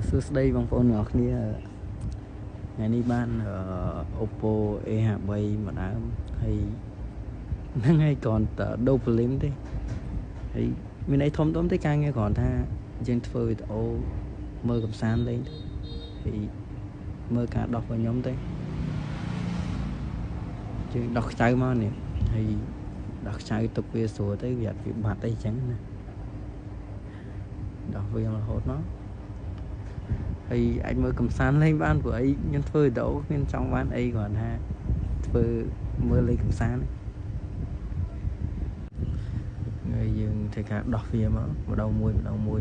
សួស្តីបងប្អូនទាំងអស់គ្នាថ្ងៃនេះបាន Oppo A53 មួយដើមហើយហ្នឹងហើយគ្រាន់តែដូរព្រលឹមទេហើយមានអីធំដុំទេការងារគ្រាន់ថាយើងធ្វើវីដេអូមើលកំសាន្តលេងហើយមើលការដោះរបស់ខ្ញុំទេយើងដោះខ្ចៅមកនេះហើយដោះខ្ចៅទុកវាស្រួលទៅវាអត់វាបាត់អីចឹងណាដោះវារហូតមកហើយអាចមើលកំសាន្តលេងបានព្រោះអីខ្ញុំធ្វើវីដេអូគ្មានចង់បានអីគ្រាន់ថាធ្វើមើលលេងកំសាន្តហើយយើងធ្វើការដោះវាមកម្ដងមួយម្ដងមួយ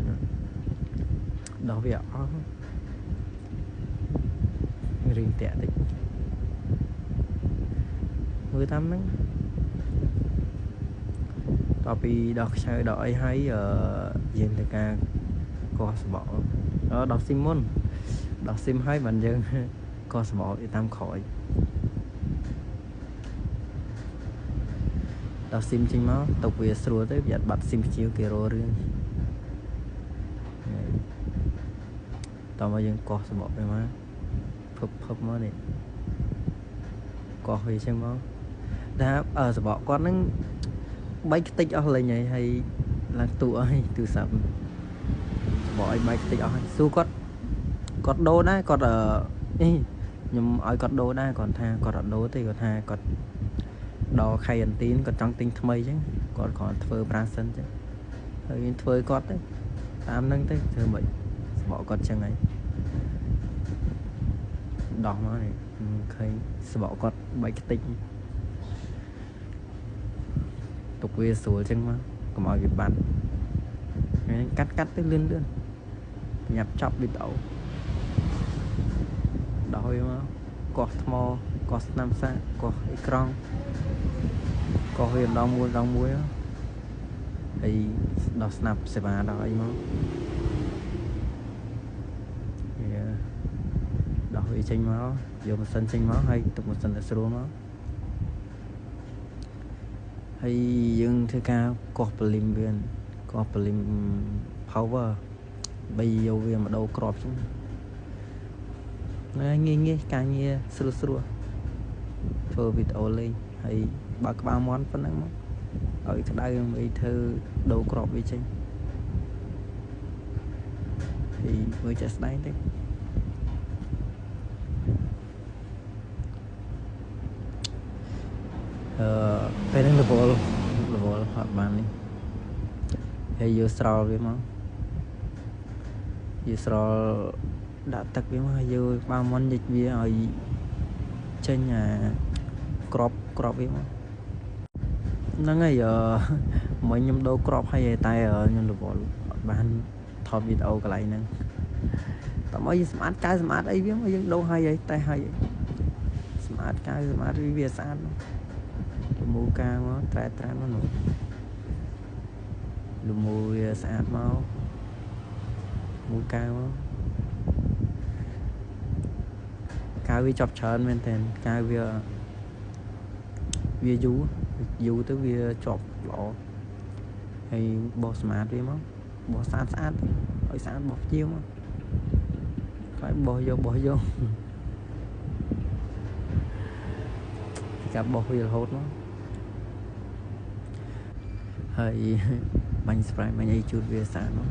ដោះវាអស់រៀងតាក់តិចមើលតាមហ្នឹងតពីដោះខ្ចៅដោះអីហើយយើងធ្វើការកោះសបកដោះស៊ីមមុនដោះស៊ីមហើយបានយើងកោះសបកវាតាមក្រោយដោះស៊ីមចេញមកទុកវាស្រួលទៅវាអត់បាត់ស៊ីមជាវគេរករឿងតមកយើងកោះសបកវាមកភឹបភឹបមកនេះកោះវាចឹងមកថាសបកគាត់ហ្នឹងបែកខ្ទេចអស់លេងហើយហើយឡើងទូអស់ហើយទូរស័ព្ទបកឲ្យបែកខ្ទេចអស់ហើយសួរគាត់គាត់ដូរដែរគាត់អីខ្ញុំឲ្យគាត់ដូរដែរគាត់ថាគាត់អត់ដូរទេគាត់ថាគាត់ដល់ខៃអន្ទីនគាត់ចង់ទិញថ្មីចឹងគាត់គ្រាន់ធ្វើប្រាសិនចឹងហើយយើងធ្វើគាត់ទៅតាមហ្នឹងទៅធ្វើមិនសបកគាត់ចឹងហើយដោះមកនេះឃើញសបកគាត់បែកខ្ទេចទុកវាស្រួលចឹងមកកុំឲ្យវាបាត់កាត់កាត់ទៅលឿនលឿនញ៉ាប់ចប់វីដេអូដោះវាមកកោះថ្មកោះស្នាមសាកកោះអេក្រង់កោះវាម្ដងមួយម្ដងមួយហើយដោះស្នាប់សេវាដោះអីមកវាដោះវាចេញមកយកម៉ាស៊ីនចេញមកហើយទុកម៉ាស៊ីនឲ្យស្រួលមកហើយយើងធ្វើការកោះព្រលឹមវាកោះព្រលឹម power បីយកវាមកដូរក្របចឹងណាងាយងាយការងារស្រួលស្រួលធ្វើវីដេអូលេងហើយបើក្បាលមន់ប៉ុណ្ណឹងមកឲ្យក្តៅដើម្បីធ្វើដូរក្របវាចេញហើយមើលចាក់ស្ដែងទេពេលហ្នឹងរវល់រវល់អត់បាននេះហើយយកស្រោលវាមកយកស្រោលដាក់ទឹកវាមកហើយយកក្បាលមន់ញិចវាឲ្យចេញអាក្របក្របវាមកហ្នឹងហើយមិញខ្ញុំដូរក្របហើយតែខ្ញុំរវល់អត់បានថតវីដេអូកន្លែងហ្នឹងតមកយើងសម្អាតកៅសម្អាតអីវាមកយើងដូរហើយតែហើយសម្អាតកៅសម្អាតវាស្អាតលមូកាមកត្រែត្រែមកនោះលមូវាស្អាតមកមូកៅមកកៅវាចប់ច្រើនមែនទែនកៅវាវាយូរយូរទៅវាជាប់ល្អហើយបោះសម្អាតវាមកបោះស្អាតស្អាតឲ្យស្អាតបោះជាវមកហើយបោះយកបោះយកការបោះវារហូតមកហើយបាញ់ spray បាញ់អីជូតវាស្អាតមក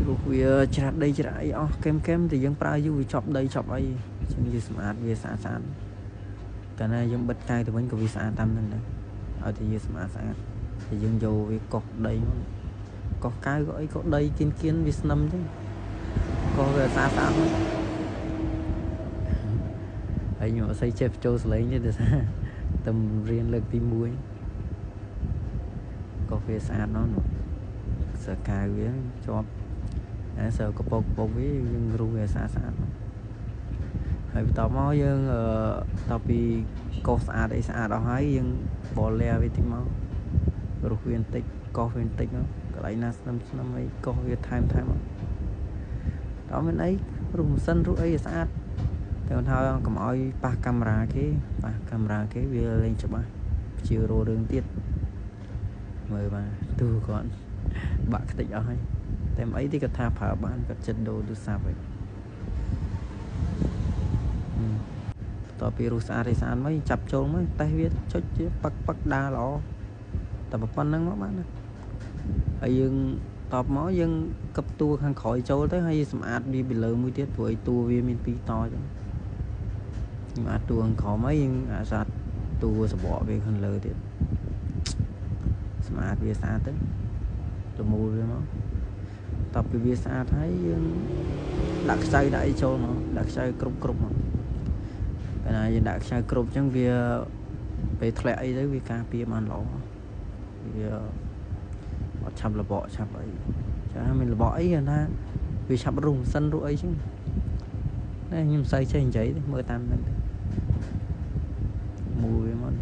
ព្រោះវាច្រាត់ដីច្រាត់អីអស់កែមកែមតែយើងប្រើយូរវាចប់ដីចប់អីជាងយើងសម្អាតវាស្អាតស្អាតកាលណាយើងបិទកាយទៅវិញក៏វាស្អាតតាមនឹងដែរឲ្យតែយើងសម្អាតស្អាតតែយើងយកវាកោះដីមកកោះកៅក៏អីក៏ដីគៀនគៀនវាស្នឹមចឹងកោះវាស្អាតស្អាតមកហើយខ្ញុំអត់សូវចេះបញ្ចូលសលេងទេដោយសារតែរៀនលើកទី1កោះវាស្អាតណាស់នោះសើកៅវាជាប់អាសើកប៉ុកកប៉ុកវាយើងរុះវាស្អាតស្អាតហើយបន្ទាប់មកយើងតពីកោះស្អាតអីស្អាតអស់ហើយយើងបលែវាតិចមករុះវាបន្តិចកោះវាបន្តិចមកកន្លែងណាស្នឹមស្នឹមអីកោះវាថែមថែមមកតើមានអីរុះម៉ាស៊ីនរុះអីស្អាតតែគាត់ថាកុំឲ្យប៉ះកាមេរ៉ាគេប៉ះកាមេរ៉ាគេវាលេងច្បាស់ជារោរឿងទៀតមើលបាទទូគាត់បាក់ខ្ទេចអស់ហើយ តែមិនអីទេគាត់ថាប្រើបានគាត់ចិត្តដូរទូរស័ព្ទហើយតទៅពីរុះស្អាតឯស្អាតមកចាប់ចូលមកតេស្តវាចុចជាប៉ឹកប៉ឹកដើរល្អតែប៉ុណ្្នឹងមកបានណាហើយយើងតបមកយើងកឹបតួខាងក្រោយចូលទៅហើយសម្អាតវាពីលើមួយទៀតព្រោះឯតួវាមានពីរតអញ្ចឹងសម្អាតតួខាងក្រោមហើយយើងអាសាតួសបកវាខាងលើទៀតសម្អាតវាស្អាតទៅលមូលវាមកតបពីវាស្អាតហើយយើងដាក់ខ្ចៅដាក់អីចូលមកដាក់ខ្ចៅគ្រប់គ្រប់មកកាលណាយើងដាក់ខ្ចៅគ្រប់អញ្ចឹងវាពេលធ្លាក់អីទៅវាការពារបានល្អវាអត់ឆាប់របកឆាប់អីចាមានរបកអីគេថាវាឆាប់រុះម៉ាស៊ីនរុះអីចឹងណែខ្ញុំមិនសូវចេះនិយាយទេមើលតាមហ្នឹងទៅមូលវាមក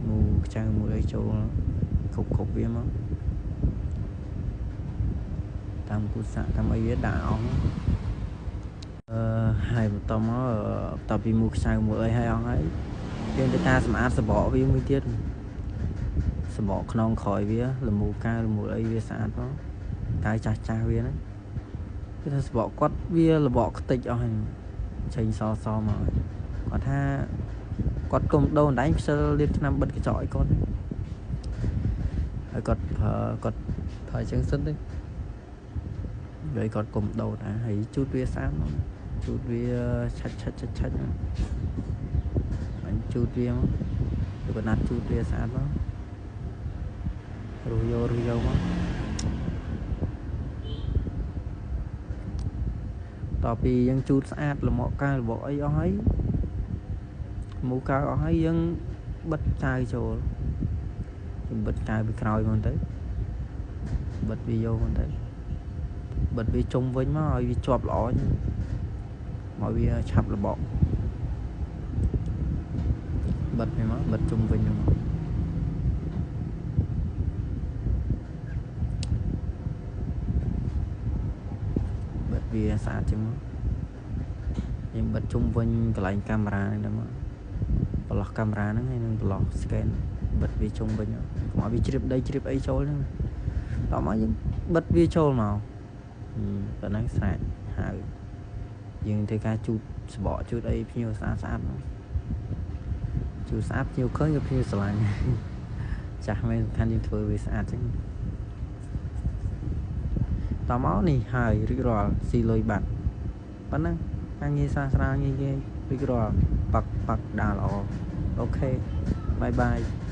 មូលខ្ចៅមូលអីចូលគ្រប់គ្រប់វាមកតាមគូសាក់តាមអីវាដាក់អស់ហើយបន្តមកតពីមូលខ្ចៅមូលអីហើយអស់ហើយយើងទៅការសម្អាតសបកវាមួយទៀតសបកខ្នងក្រោយវាលមូកៅលមូលអីវាស្អាតមកកៅចាស់ចាស់វាហ្នឹងគឺថាសបកគាត់វារបកខ្ទេចអស់ហើយចេញសសមកគាត់ថាគាត់គុំដូរអណ្ដែងខ្ជិលលាបថ្នាំបិទកញ្ចក់ឲ្យគាត់ហើយគាត់ប្រើគាត់ប្រើអញ្ចឹងសិនទៅហើយគាត់គុំដូរដែរហើយជូតវាស្អាតមកជូតវាឆាច់ឆាច់ឆាច់ឆាច់អញជូតវាមកទៅកណាត់ជូតវាស្អាតមករុះយករុះយកមកតពីយើងជូតស្អាតលមកកៅរបកអីអស់ហើយមូកៅអស់ហើយយើងបិទចៅចូលយើងបិទចៅពីក្រោយមកទៅបិទវាយកមកទៅបិទវាជុំវិញមកឲ្យវាជាប់ល្អមកវាឆាប់របកបិទវាមកបិទជុំវិញមកបិទវាស្អាតជាងមកយើងបិទជុំវិញកន្លែងកាមេរ៉ាហ្នឹងទៅមកប្រឡោះកាមេរ៉ាហ្នឹងហើយនឹងប្រឡោះ scan បិទវាជុំវិញកុំឲ្យវាជ្រាបដីជ្រាបអីចូលហ្នឹងតោះមកយើងបិទវាចូលមកប៉ុណ្ណឹងស្អាតហើយយើងធ្វើការជូតសបកជូតអីភ្ញៀវស្អាតស្អាតមកជូតស្អាតភ្ញៀវឃើញក៏ភ្ញៀវស្រឡាញ់ចាស់មែនសំខាន់យើងធ្វើវាស្អាតចឹងតមកនេះហើយរួចរាល់ស៊ីលុយបាត់ប៉ុណ្ណឹងការងារស្រាលស្រាលងាយងាយរួចរាល់ប៉ាក់ប៉ាក់ដើរល្អអូខេបាយបាយ។